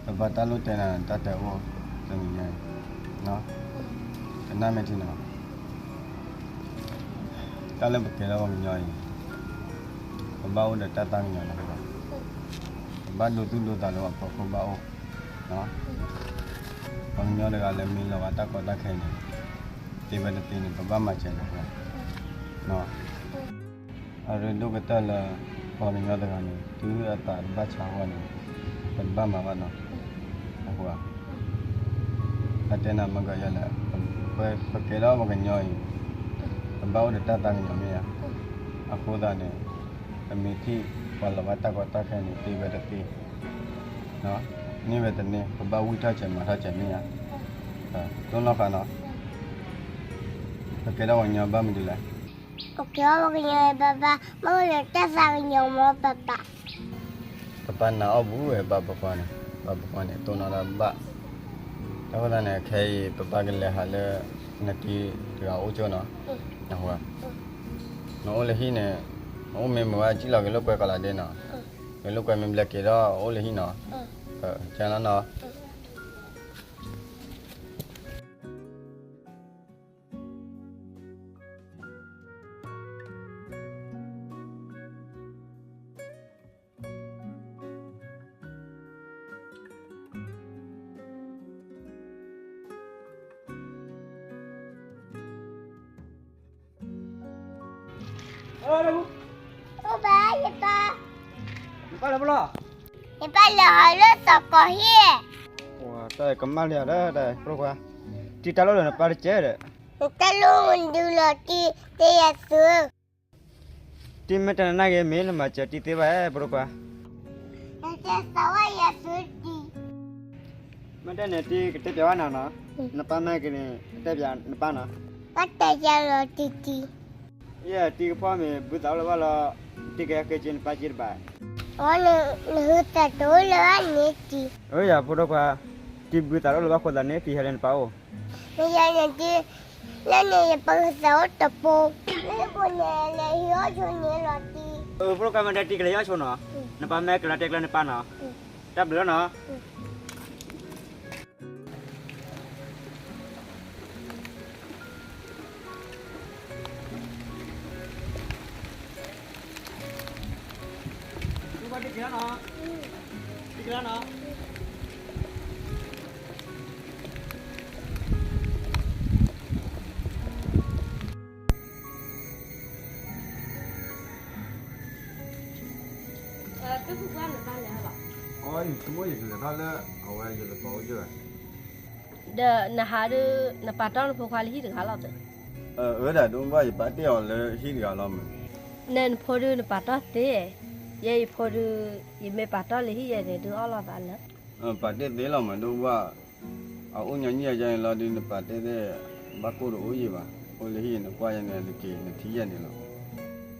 ပပၢ်တၢ်လိၣ်တဲနၤ တၢ်တဲအိၣ်တနံၤညါအံၤ, ကနၣ်မ့ၢ်ထံနီၤ, တၢ်လၢပကဲထီၣ်ပှၤကညီအံၤ, ပဘၣ်အိၣ်ဒီးတၢ်သးကညီၤလီၤ, ပဘၣ်ဒိသူၣ်ဒိသးလၢပှၤဖီခိၣ်ဘၣ်အိၣ်, ပှၤကညီတဂၤလၢမ့ၢ်လီၤဂာ်တၢ်ကီတၢ်ခဲန့ၣ်, သ့ဝဲတသ့န့ၣ် ပဘၣ်မၤစၢၤလီၤ, အရ့ဒိၣ်ကတၢၢ်လၢ ပှၤကညီတဂၤန့ၣ် တုၤအသးတဘၣ်ဆါအဂီၢ်န့ၣ်, ပတဘၣ်မၤဘၣ်နီၤ, အဃိ, အတဲနၤမ့ၢ်ကယဲလဲၣ်, ပကဲထီၣ်ပှၤကညီအံၤ, ပဘၣ်အိၣ်ဒီးတၢ်သးကညီၤမ့ၢ်ဧါ, အဃိသတးန့ၣ်, ပမ့ၢ်ထံၣ်ပှၤလီၤဂာ်တၢ်ကီတၢ်ခဲန့ၣ် သ့ဝဲတသ့, န့ၢ်ဝဲတန့ၢ် ပဘၣ်ဝံၢ်ထီၣ်စဲးမၤထီၣ်စဲးမ့ၢ်ဧါ, တိၢ်နီၣ်ဃာ်နီၤ, ပကဲထီၣ်ပှၤကညီဘၣ်မနုၤလဲၣ် ပကဲထီၣ်ပှၤကညီဘၣ်ဘၣ် မ့ၢ်အိၣ်ဒီးတၢ်သးကညီၤမ့ၢ်ပပၢ်, ပပၢ်နာ်အီၣ်ဘူးဝဲဘၣ်ပပှၢ်န့ၣ်, ဘၣ်ပပှၢ်န့ၣ် တိၢ်နီၣ်တၢ်ဘၣ်, အဃိသတးန့ၣ် ခဲအံၤ ပပၢ်ကလဲၤဟးလၢ နတံၤတဂၤအိၣ်ကၠိနီၤ, နအိၣ်လၢဟံၣ်န့ၣ်, နအိၣ်မ့ၢ်မုာ်ဝဲ ကံၣ်လီၤက့ၤလိာ်ကွဲကီးလီၤဒ့နီၤ, က့ၤလိာ်ကွဲမ့ၢ်ဘျဲက့ၤဒီးအိၣ်လၢဟံၣ်နီၤ, ကဲလီၤနီၤ အိၣ်ဘၣ်ယပၢ်, ယပၢ်လဲၤဖဲလဲၣ်, ယပၢ်လဲၤဟးလၢသကိးဟံၣ်, တၢ်ကမၣ်လံဧါဒီး တၢ်ဖိခွါ, တံၤတၢ်လိၣ်လၢနပၢ်တကဲဒီး, တၢ်လိၣ်မနုၤလီၤတံၤသ့ယၤသု တံၤမ့ၢ်တနၤနာ်က့ၤ မ့ၢ်နမၤစၢၤတံၤသ့ဘၣ် ဖိဒိၣ်ခွါ, နတဲသးဝဲယၤသုတံၤ, မ့ၢ်တဲန့ၣ် တံၤကတဲပျးဝဲနၤနီၤ, နပၢ်မ့ၢ်က့ၤန့ၣ် တဲပျးနပၢ်နီၤ, ဘၣ်တဲယၤလီၤတံၤတံၤ, ယဲတံၤကဖီမ့ၢ်ဘုသးအိၣ်လၢၤဘၣ်လီၤ, တံၤကဟဲက့ၤက့ၤနပၢ်က့ၤတဘၣ်, အီ နဟုသးတအိၣ်လၢၤဘၣ်န့ၣ်တံၤ, အၢ ယၤဖိဒိၣ်ခွါ, တံၤဘုသးတအိၣ်လၢၤဘၣ်အဃိသတးန့ၣ် တံၤဟဲလၢနပၢ်အိၣ်, နယၤန့ၣ်တံၤ, လၢန့ၣ်ယပၢ်ကသးအိၣ်တပိ, လၢပှၤန့ၣ်လဲၤဟံးအီၣ်ဆိန့ၣ်လီၤတံၤ, အၢဖိဒိၣ်ခွါမ့ၢ်တဲတံၤကလဲၤဟံးအီၣ်ဆိနီၤ, နပၢ်မ့ၢ်ကလီၤတဲကျၢၤနပၢ်နီၤ, တၢ်ဘျုးလီၤနီၤ အီ ယဆိကမိၣ်ယကလဲၤထီၣ်လၢ အဝဲယသကိးအိၣ်ကၠိဘၣ်, ဒီးနဟးဒုး နပာ်တီၢ်နဖိခွါလၢဟံၣ်တဂၤလီၤ. အၢဒၣ်ဒိၣ်ဘၣ် ယပာ်တ့ၢ်အီၤလၢဟံၣ်တဂၤလီၤမး, နနဖိဒုးနပာ်တီၢ်သ့, ယဲယဖိဒုး ယမ့ၢ်ပာ်တီၢ်လၢဟံၣ်ယဲန့ၣ်ဒုးအီၣ်လိာ်သးလၢ ပာ်တ့ၢ်သ့လီၤမး ဒိၣ်ဘၣ်, အအိၣ်ညီနုၢ်အယါန့ၣ်လီၤဒုး နပာ်တ့ၢ်သ့, ဘၣ်ကိၢ်တအိၣ်ယံၤဘၣ်, အိၣ်လၢဟံၣ်နကွၢ်ယဲန့ၣ် နက့ၤနထံၣ်ယဲန့ၣ်လီၤ.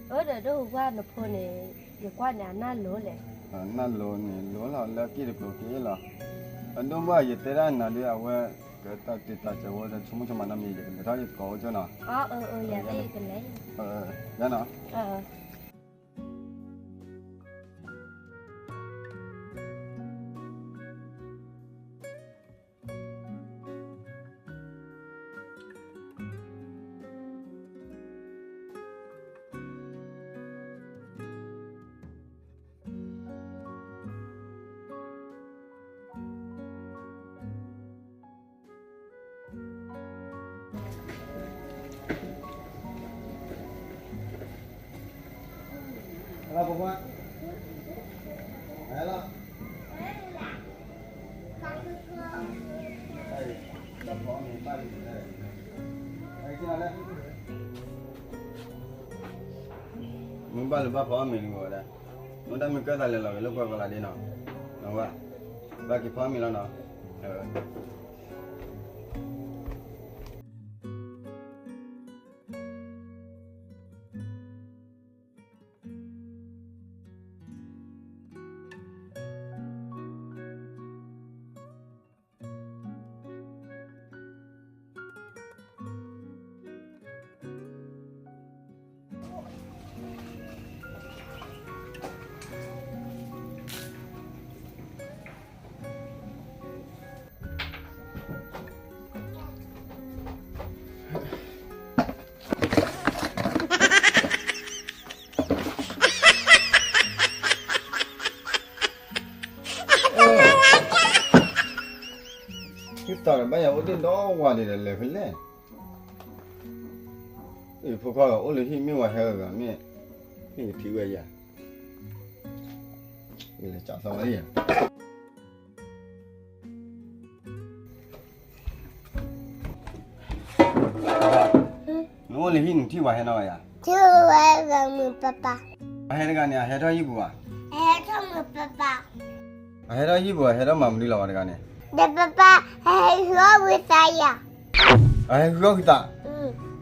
အၢ ဒီးဒိၣ်ဘၣ်နဖိန့ၣ် ယကွၢ်န့ၣ်အနၢ်လိၤလဲၣ်, နၢ်လိၤန့ၣ်လိၤလီၤ လၢအက့ၢ်တကျိၤက့ၤလီၤ, အဒိၣ်ဘၣ်ယတဲဒၣ်နၤဒုး အဝဲ ကတၢ်တ့ၢ်တၢ်စၢၤဝဲ ဆိကမိၣ်ဆိကမးနီတမံၤ ယကလဲၤထီၣ်ယသကိးအိၣ်ကၠိနီၤ, ယၤနီၤ. မ့ၢ်ဘၣ်လၢဘၣ်ဖီအီၣ်မ့ၤန့ၣ်ဝဲဒၣ်, မ့ၢ်တၢ်မ့ၢ်ကၢၢ်သးလဲၤလီၤက့ၤလိာ်ကွဲကီးလးဒ့နီၤ, ဘၣ်က့ၤဖီအီၣ်မ့ၤလီၤနီၤ. ဒီးဝၤဒ်လဲၣ်ဖဲလဲၣ်, ဖိခွါဂၤအိၣ်လၢဟံၣ်မ့ၢ်ဝဲဟဲဂၤဂၤမ့ၢ်, ဟံၣ်ကထံၣ်ဝဲယၤ, လဲၤကသီဝဲယၤ. နအိၣ်လၢဟံၣ်နထံၣ်ဝဲဟဲနီၢ်ဂၤယၤ, ထံၣ်ဝဲဂၤမုာ်ပၢ်ပၢ်, အဟဲတဂၤန့ၣ် အဟဲထီၣ်ဟံၣ်ပူၤဧါ, အဟဲထီၣ်မုာ်ပၢ်ပၢ်, အဟဲထီၣ်ဟံၣ်ပူၤ အဟဲထီၣ်မၤမနုၤလီၤဝဲတဂၤန့ၣ်, ဒီးပၢ်ပၢ် ဟဲဟံးအီၣ်ဝံသးယၤ, အဟဲဟံးအီၣ်ဝံသး,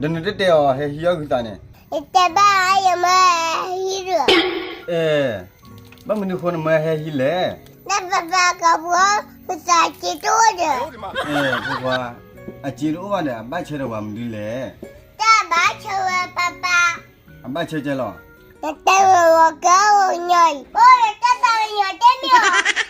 ဒီးနတတဲအီၤဟဲဟံးအီၣ်ဝံသးန့ၣ်, ယတဲဘၣ်ယမၢဟဲဟံၣ်ဒီး, အဲ ဘၣ်မနုၤဃိနမၢဟဲဟံးလဲၣ်, နပၢ်ပၢ်ကပှၤဝံသးစ့တအိၣ်ဒီး, ဖိခွါ, အစ့တအိၣ်ဘၣ်ဒီး အဘၣ်ဆၢထၢၣ်ပှၤမနုၤလဲၣ်, တၢ်ဘၣ်ဆၢဝဲပၢ်ပၢ်, အဘၣ်ဆၢကဲလီၤ, နတဲဝဲဝီၤကဲဝီၤညီအံၤ, အိၣ်ဒီးတၢ်သးကညီၤတမ့ၢ်ဧါ